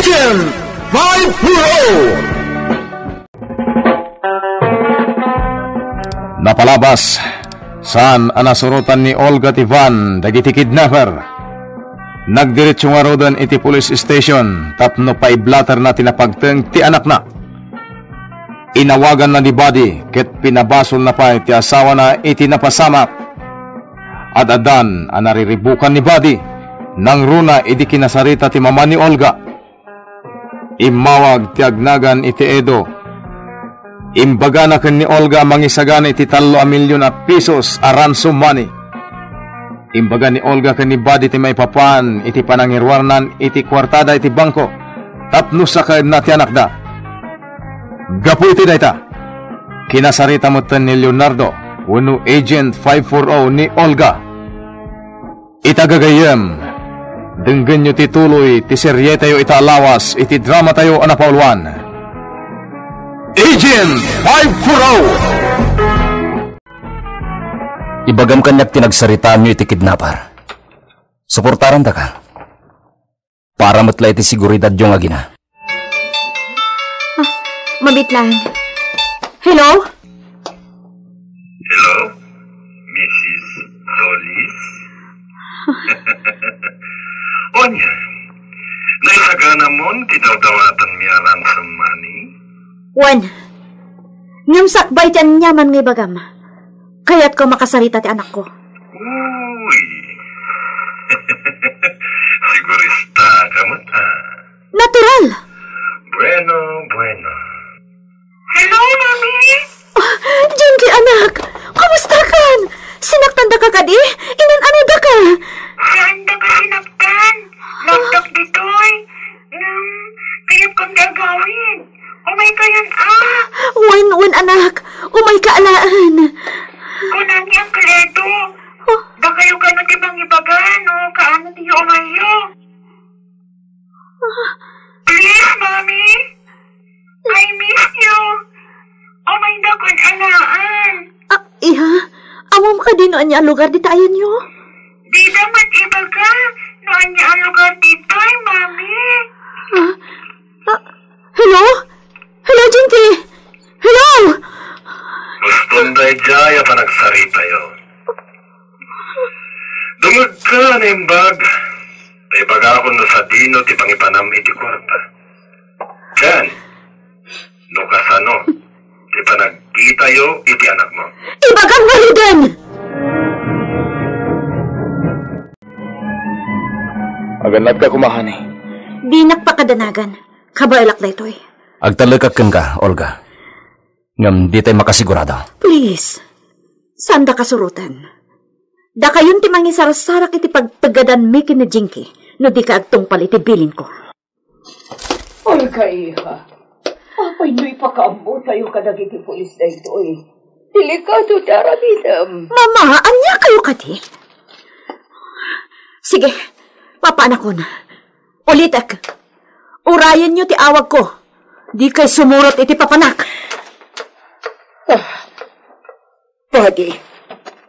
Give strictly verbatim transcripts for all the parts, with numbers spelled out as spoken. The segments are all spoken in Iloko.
Agent five four oh. Napalabas, saan a nasurotan ni Olga ti van dagiti kidnapper. Nagdiretso ngaruden iti police station tapno paiblaterna ti napagteng ti anakna. Inawaganna ni Buddy ket pinabasolna pay ti asawana iti napasamak. Ad-addan a nariribukan ni Buddy, nangruna idi kinasarita ti mama ni Olga. Immawag ti agnagan iti Edo. Imbagana ken ni Olga a mangisagana iti tallo a milyon a pesos a ransom money. Imbaga ni Olga ken ni Buddy ti maipapan iti panangiruarnan iti kuartada iti bangko tapno sakaenna ti anakda. Gapu iti dayta, kinasarita metten ni Leonardo wenno Agent five four oh ni Olga. Ita gagayyem, denggenyo ti tuloy ti serietayo ita a lawas iti dramatayo a napauluan, Agent five four oh. Ibagam kaniak ti nagsaritaanyo iti kidnapper. Suportarandaka. Para met la iti seguridadyo nga agina. Ah, mabitlan. Hello? Hello, Missus Solis? Ania, naisaganamon ti dawdawatanmi a ransom money? Wen, ngem sakbay ti aniaman nga ibagam, kayatko a makasarita ti anakko. Uy! Siguristaka met, a. Natural! Bueno, bueno. Hello, Mami! Ah, Jinky, anak! Kumusta kan? Sinaktandaka kadi? Inan-anodaka? Saandaka sinaktan. Nagdak ditoy. Ngem, kayatko ti agawid. Umaykayon, a. Wen, wen, anak. Umayka alaen. Kunani, Angkel Edo. Oh. Dakayo kano ti mangibaga no kaano ti umayyo. Ah. Please, Mommy. I miss you. Umaydakon alaen. Ah, iha, ammom kadi no ania a lugar dita ayanyo? Dida met ibaga no ania a lugar ditoy, Mommy. Ah, ah, hello? Hello, Jinky! Hello! Baston daydiay a panagsaritayo. Dumngegka, naimbag. Ta ibagakon no sadino ti pangipanam iti kuarta. Ken no kasano ti panagkitayo iti anakmo. Ibagam ngaruden! Agannadka koma, honey. Dinak pakadanagan. Kabaelak daytoy. Agtalekak kenka, Olga. Ngem ditay makasigurado. Please, saandaka suroten. Dakayon ti mangisarsarak iti pagtegadanmi ken ni Jinky no dika agtungpal iti bilinko. Olga, iha, apay no ipakaammotayo kadagiti pulis daytoy? Delikado ti aramidem. Mama, ania kayo kadi? Sige, mapaanakon. Ulitek, urayenyo ti awagko. Dikay sumurot iti papanak. Ah, Buddy,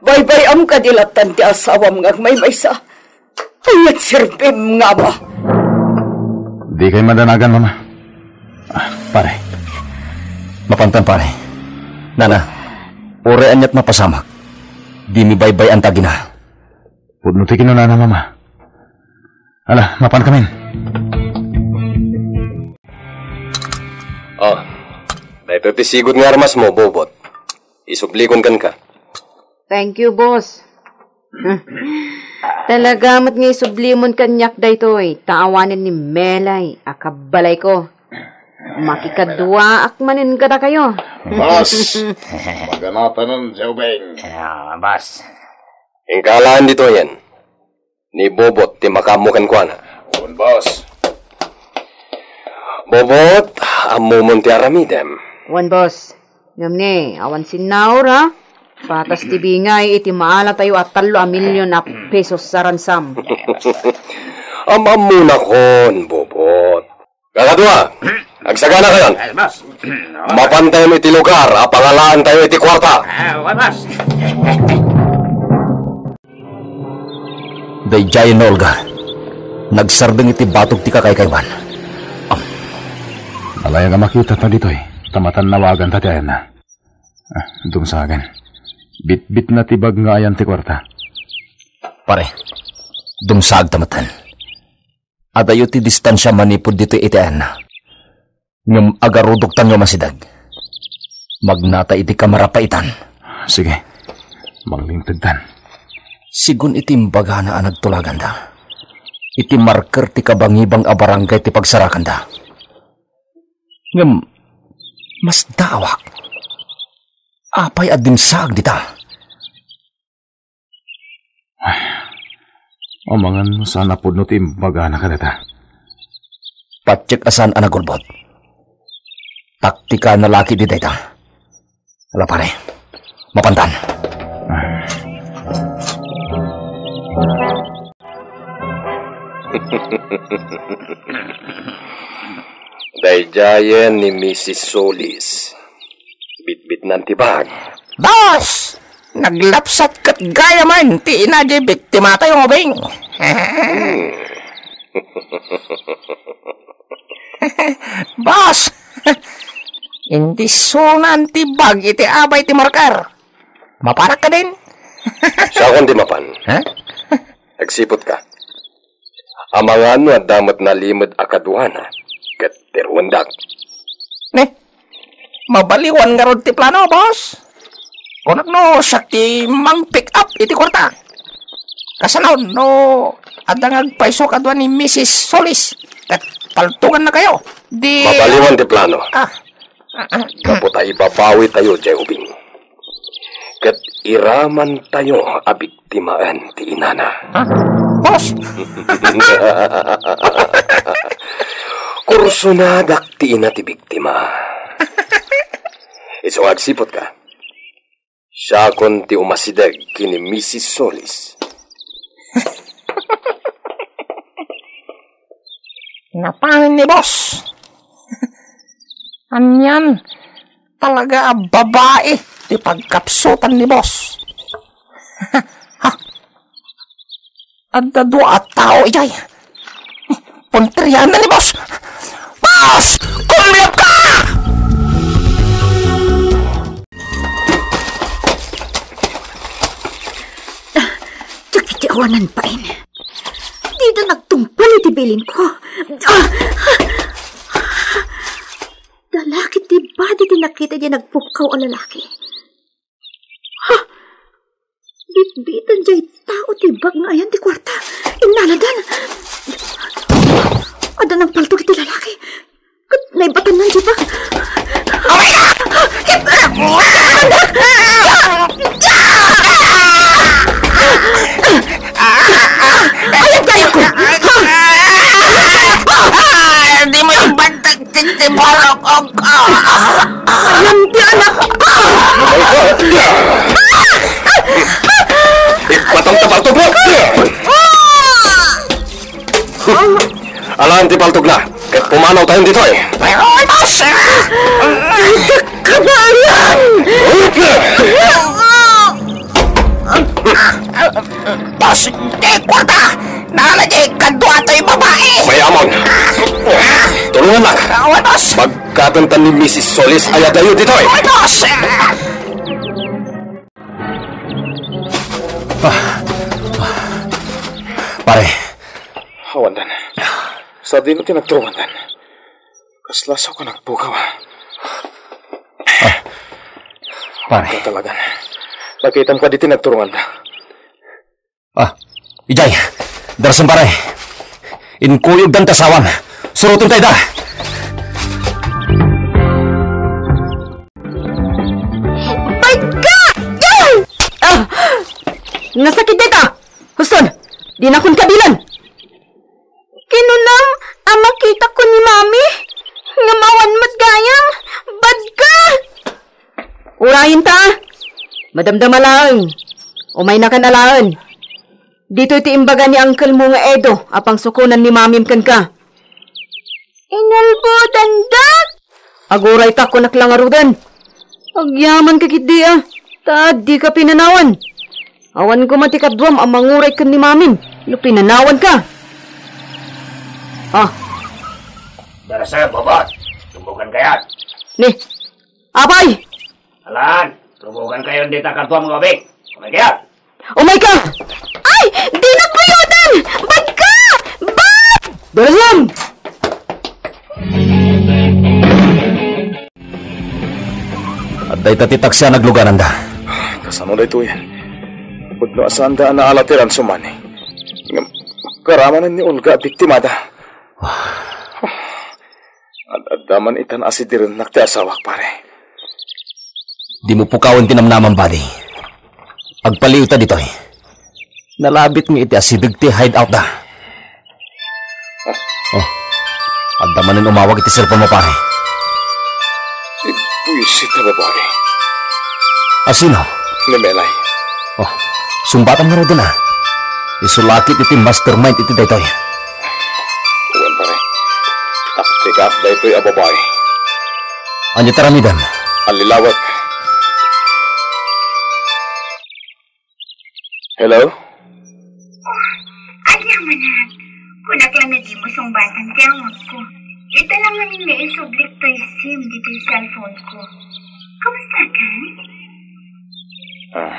baybay-am kadi lattan ti asawam nga agmaymaysa? Aniat serbim nga ama? Dikay madanagan, Mama. Ah, pare. Mapantan, pare. Nana, uray aniat mapasamak, dimi baybay-an ti agina. Pudno ti kinunana, Mama. Ala, mapankamin. Oh, daytoy ti sigud nga armasmo, Bobot. Isublikon kenka. Thank you, boss. Talaga met nga isublimon kaniak daytoy, ta awanen ni Melay a kabbalayko. Makikaduaak manen kadakayo. Boss, maganatanan, Jobeng. Ah, boss. Inka alaen ditoyen. Ni Bobot ti makaammo kenkuana. Wen, boss. Bobot, ammomon ti aramidem. Wen, boss. Ngem ni, awan sinnaur, ha? Patas ti bingay iti maalatayo a tallo a milyon a pesos a ransam. Am-ammonakon, Bobot. Kakadua, agsaganakayon. Yes, boss. Mapantayon iti lugar a pangalaantayo iti kuarta. Ah, wen, boss. Daydiayen ni Olga. Nagsardeng iti batog ti kakaykaywan. Alay nga makitata ditoy, ta matannawaganta ti ayanna. Ah, dumsagan. Bitbitna ti bag nga ayan ti kuarta. Pare, dumsagta metten. Adayo ti distansia manipud ditoy iti ayanna. Ngem agarudoktan nga umasideg. Magnata iti kamarapaitan. Sige, manglingtedtan. Sigun iti imbagana a nagtulaganda, iti marker ti kabangibang a barangay ti pagsarakanda. Ngem, masdaawak. Apay a dimsaag dita? Amangan no saan a pudno ti imbagana kadata. Patiek a saan a nagulbod. Taktika na laki di dayta. Ala pare, mapantan. Daydiayen ni Misis Solis. Bitbitnan ti bag. Boss! Naglapsat ket gayamen ti ina di biktimatayo nga ubing. Boss! Indisunan ti bag iti abay ti marker. Mapanak kadin? Siakon ti mapan. Ha? Agsiputka. Amangan no adda met nalimed a kaduana ket tiruendak. Ne, mabaliwan ngarud ti plano, boss. Kunak no siak ti mang-pick up iti kuarta. Kasano no adda nga agpayso kadua ni Misis Solis ket paltogannakayo? Di Mabaliwan ti plano. Ah, Gapu ta ibabawitayo diay ubing. Ket iramantayo a biktimaen ti inana. Ha? Boss! Kursonadak ti ina ti biktima. Isu nga agsiputka. Siakon ti umasideg ken ni Misis Solis. Napanen ni boss. Anian talaga a babai ti pagkapsutan ni boss. Ha? Adda dua a tao idiay. Punterianna ni boss. Boss! Kumlep ka! Dagiti awanan pain. Dida nagtungpal iti bilinko. Ah! Dalaki ti badi ti nakita diay nagpukkaw a lalaki. Ha? Bitbitan diay tao ti bag nga ayan ti kuarta. Innaladan. Adda nangpaltog iti lalaki. Ket naibatanna diay bag. Aray! Ayat kayo ko! Di mo yung bantag titibolok ko! Ayan di anak ko! Ipatang ta paltog mo! Alaan ti paltog na, ket pumanaw tayo ditoy. Ay, boss! Ay, kabayan! Boss, di kuarta! Nala di kadua toy babai! May amon! Tulungan lang! Awan, boss! Pagkatantan ni Misis Solis ay adayo ditoy! Awan, boss! Ah. Pare. Awandan. Sadino ti nagturungandan? Kasla sao ka nagpukaw, ah. Ah. Pare. Talagan. Nakitam ka di ti nagturunganda. Ah, idiay. Darasem, pare. Inkuyogdan ta sawan. Suroten tayo da. Bagga! Ay! Ah! Nasakit dita! Huston, dinakon kabilan! Kinunam a makitakon ni Mami, ngem awan met gayam. Badka! Urayen ta! Madamdama laeng. Umaynakan alaen. Ditoy ti imbaga ni uncle mo nga Edo a pangsukonan ni Mamim kenka. Inulbodandak! Aguray ta, kunak la ngaruden. Agyamanka ketdi a, ta dika pinanawan. Awan koma ti kaduam a manguray ken ni Mamim no pinanawanka. Ah. Darasem, Bobot. Kayat! Ni, apay! Alan, rubogan kayo dita kadua nga ubing. Umay kayat! Umay ka! Ay! Dinak bayutan! Bad ka! Bad! Dalasam! Adda ita ti taksi a naglugananda. Kasano daytoyen? Pudno a saanda a naala ti ransum, mani. Ngem, karamanen ni Olga a biktimada. Ad-adda man ita naasidirennak ti asawak, pare. Dimo pukawen ti namnamam, buddy. Agpaliwta ditoy. Nalabit nga iti asideg ti hideout da. Oh, adda manen umawag iti cellphone mo, pare. Ti buwisit a babai. Asino? Ni Melay. Oh, sungbatan ngaruden, a. Isu la ket iti mastermind iti daytoy. Wen, pare. Taktikak daytoy a babai. Ania ti aramidem? Allilawek. Hello? Oh, ania manen? Kunak la nga dimo sungbatan ti awagko. Ita la manen nga isublik toy SIM ditoy cellphone ko. Kumusta ka? Ah,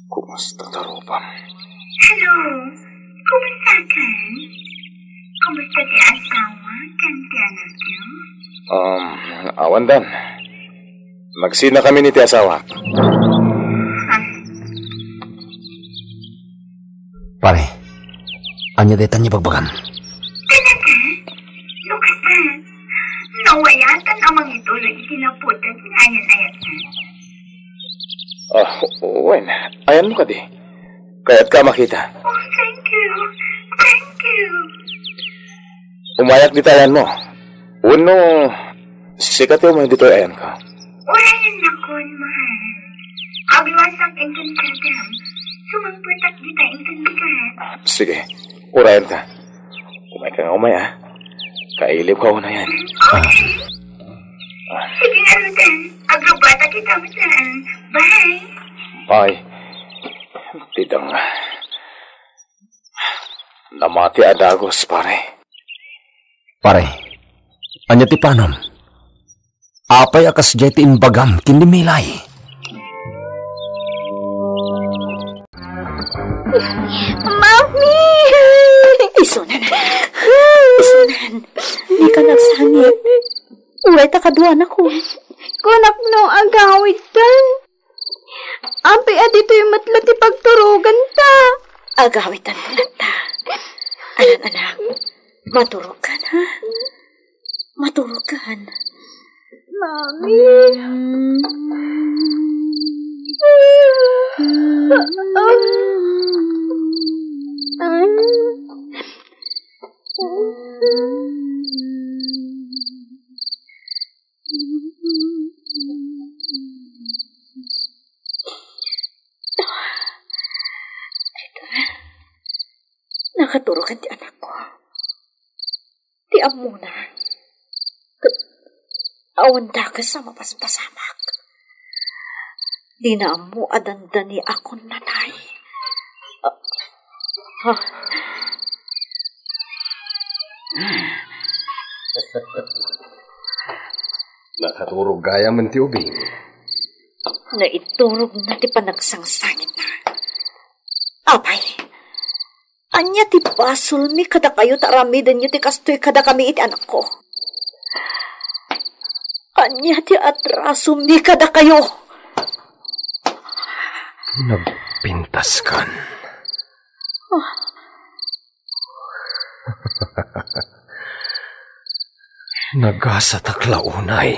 kumusta ta rupam? Hello, kumusta ka? Kumusta ti asawa ken ti anakyo? Um, awan, Dan. Nagsinakami ni ti asawak. Ah, Pare, ania dayta nga ibagbagam? Talaga? No kasta, nawayatan a mangituloy iti naputan nga ayan-ayatna. Ah, wen, ayanmo kadi? Kayatka a makita. Oh, thank you. Thank you. Umayak dita ayanmo. Wenno, sika ti umay ditoy ayanko. Urayennakon, mahal. Agluasak inton kadam. Sumangpetak dita inton bigat. Sige, urayenta. Umayka nga umay, a. Kailiwka unayen. Okay. Sige ngaruden. Agrubatak ita met laeng. Bye. Bye. Ti dang. Namati a dagus, pare. Pare, ania ti panom? Apay a kasdiay ti imbagam ken ni Melay? Mami! Isunan. Isunan. Dika nagsangit. Uray ta kaduanakon. Kunak no agawidta. Apay a ditoy met la ti pagturoganta. Agawitanko latta. Anak, anak, maturogkan, ha? Maturogkan. Mami. Nakaturokan ti anakko. Ti ammona. Ket awan dakes a mapaspasamak. Dina ammo a dandaniakon natay. Ah. Nakaturog gayam ti ubing. Naiturogna ti panagsangsangitna. Apay, ania ti basolmi kadakayo ta aramidenyo ti kastoy kadakami iti anakko? Ania ti atrasomi kadakayo? Nagpintaskan. Ah. Nagasatak la unay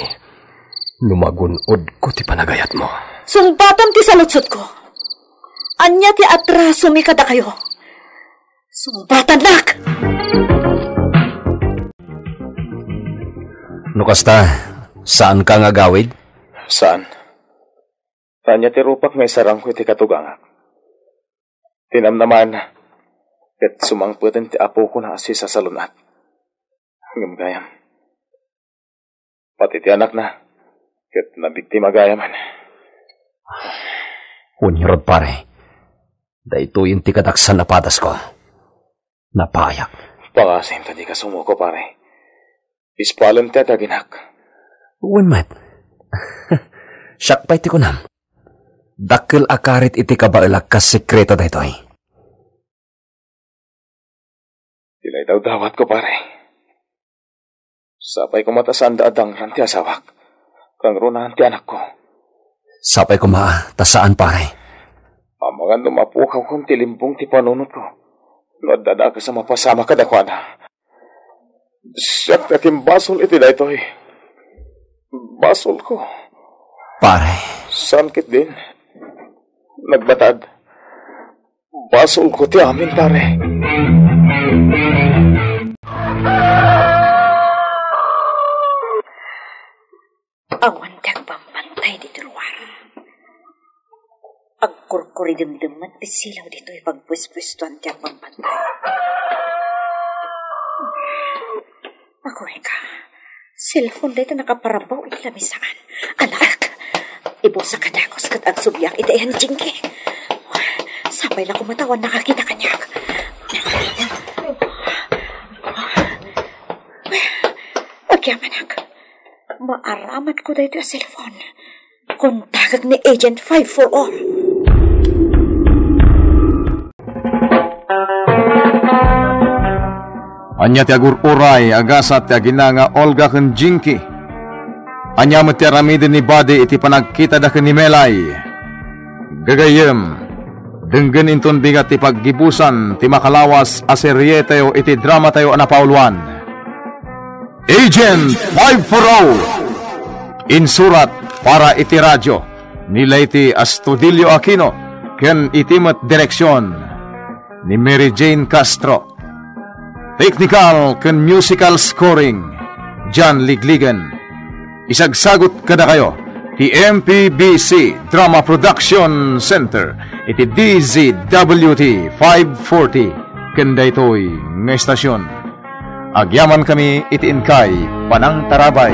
no magun-odko ti panagayatmo. Sungbatam ti saludsodko. Ania ti atrasomi kadakayo? Sungbatannak! No kasta, saanka nga agawid? Saan. Ania ti rupak nga isarangko iti katugangak? Ti namnamaenna, ket sumangpeten ti apokona a sisasalun-at. Ngem gayam, pati ti anakna, ket nabiktima gayamen. Wen ngarud, pare, daytoyen ti kadaksan a padasko. Napaayak. Pangasim ta dika sumuko, pare. Ispalen ti adaginak. Wen met. Siak pay ti kunam. Dakkel a karit iti kabaelak kas sekreto daytoy. Ti naidawdawatko, pare. Sapay koma ta saanda a dangran ti asawak. Kangrunaan ti anakko. Sapay koma ta saan, pare. Amangan no mapukawkon ti limbong ti panunotko. No adda dakes a mapasamak kadakuada. Siak ti akin basol iti daytoy. Basolko. Pare. Saan ketdin? Nagbatad. Basolko ti amin, pare. Awan ti agbambantay ditoy ruar. Agkurkuridemdem met ti silaw ditoy pagpuespuestoan ti agbambantay. Aguy ka, cellphone dayta nakaparabbaw iti lamisaan. Alaek! Ibusak a dagus ket agsubliak iti ayan ni Jinky. Sapay la koma ta awan nakakita kaniak. Agyamanak. Maaramatko daytoy a cellphone. Kontakek ni Agent five four oh. Ania ti agur-uray a gasat ti agina nga Olga ken Jinky? Ania met ti aramiden ni Buddy iti panagkitada ken ni Melay? Gagayyem, denggen inton bigat ti paggibusan ti makalawas a serietayo iti dramatayo a napauluan. Agent five four oh. Insurat para iti radyo ni Leyte Astudillo Aquino ken iti met direksion ni Mary Jane Castro. Technical ken musical scoring, John Ligligan. Isagsagut kadakayo ti M P B C Drama Production Center iti D Z W T five forty ken daytoy nga estasion. Agyamankami iti inkay panangtarabay.